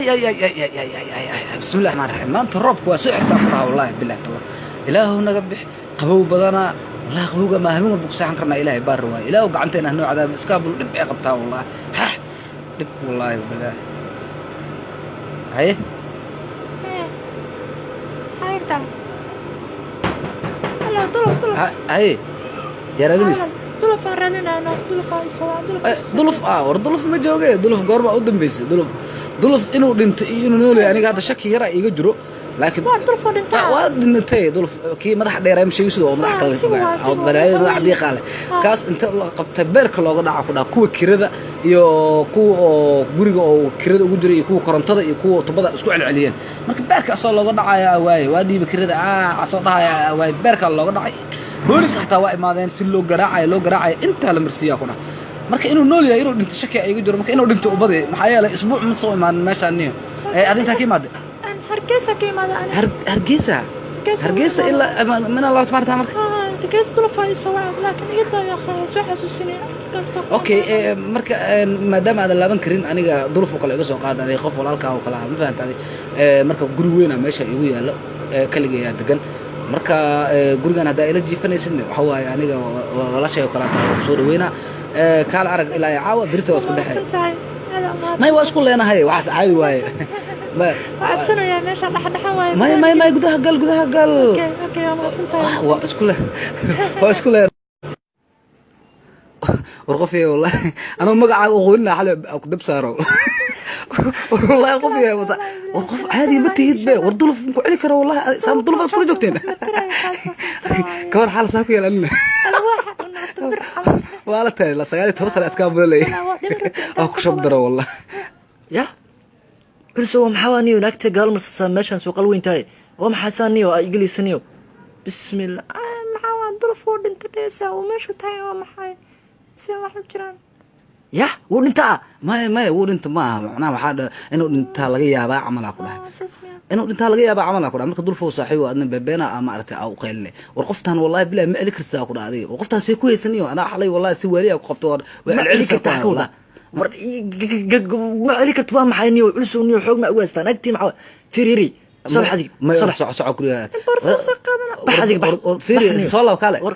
Ay ay ay ay ay ay ay ay, bismillahi raxmaan raxiim. Maanta roobku waa soo xirtaa ku dhaha. Wallaahi billahi taala, Ilaahu naga bix. Qabow badanaa wallahi, qabowga ma habeen walba ku seexan karnaa? Ilaahay baar waaye. Ilaahu gacanteena hanoo cadaab. Iskaabul dhib ay qabtaa wallahi, hah, dhib wallahi billahi. Haye. Hayta. Hello, Duluf, Duluf. Haye, yaa raadinaysa? Duluf aan raadinayno, Duluf aan soo, Duluf. Duluf ah, war Duluf ma jooge. Duluf goorma u dambeysay? Duluf, Duluf inuu dhinto iyo inuu nool yahay aniga hadda shaki yara iiga jiro, laakiin Waa Duluf oo dhintaa. Waa dhintay Duluf, kii madaxa dheeraa ma sheegi sidoo oo madax kale sigu waa, sigu waa. balaayada madax diiqa leh. Kaas inta la qabtay beerka looga dhaca ku dhaca kuwa kirada iyo kuwa oo guriga oo kirada ugu jiray iyo kuwa korontada iyo kuwa tubada isku celceliyeen. Marka beerka asoo looga dhacaya waaye, waa dhiiba kirada asoo dhahaya waaye, beerka looga dhacay. Boolis xataa waa imaadeen, si loo garaacayo loo garaacayo intaa la marsiiyaa ku dhaca. Marka inuu nool yahay, inuu dhinto shaki iga jiro. Marka inuu dhinto ubadi, maxaa yeelay isbuuc ma soo imaanin meeshaan niyo. Ee adintaa ka imaade? Hargeysa ka imaada ani. Hargeysa? Hargeysa. Hargeysa ilaa mina laba tabaartaa marka. Hargeysa Duluf aan soo wacay, laakiin iga daa yaa akhay, soo xasuusinay. Halkaas baa ku Okay, marka maadaama aadan laaban karin, aniga duruf oo kale iga soo qaad, adiga qof walaalkaa oo kale ah, ma fahanta adi? Marka guri weyna meesha igu yaallo, kaligayaa degan. Marka gurigan haddaa ila jiifanaysidna, waxa waaye aniga walaashay oo kale taa waa kusoo dhaweynaa. Kaala arag ilaa iyo caawa, berito waa isku baxay. Mahadsan tahay. Aad mahadsan. May, waa isku leenahay, waxaas caadi waaye. Waa cabsanayaa, meesha dhexdhexan waaye. May may may, gudaha gal, gudaha gal. Okay, waa mahadsan tahay. Waa isku le, waa isku le. War qof yahay wallahi, anuu magacaaga aqoonin lahaa xalay ku dab saaro wallahi. Qof yahay wata, war qof caadi ma tihid be. War Duluf ma ku celi karo wallahi. Saam Duluf aad iskula joogteen kawar xaal saa ku yeelanina. Waa la tahay 19 sano askaa bulalay, waa ku shabdaro wallahi. Ya culso, waa maxaa niyo naagta gaal marsasaa meeshaan suuqal weyn tahay? Waa maxaa saa niyo aa igelaysa niyo? Bismillah. Maxaa waa Duluf oo dhinta dheesa uu meeshu tahay? Waa maxay si wax u jiraan? Yah, wuu dhintaa? Maya maya, wuu dhinta ma aha. Macnaha waxaa dha inuu dhintaa laga yaabaa camalaa ku dhahay. Saas miya? Inuu dhintaa laga yaabaa camalaa ku dhahay. Marka Dulfow saaxiib adna bebeena aa maaragtay aa u qayline. War qoftaan wallahi bilahi ma celi kartaa ku dhahay adiga. War qoftaan see ku haysaniyo? Anaa xalay wallahi si waaliya ku qabto, waa Ma celceli celi kartaa kartaa ka wada. Wallahi. War ma celi karta waa maxay niyo? Culso niyo, xoog ma ugu haystaa naagtii? Maxaa fiiri, soo bax adiga. May. Soo bax. Soco, soco guriga. Boorsa soo qaadana. Bax adiga, bax. Fiiri. Bax niyo. Soo laab kaale. War.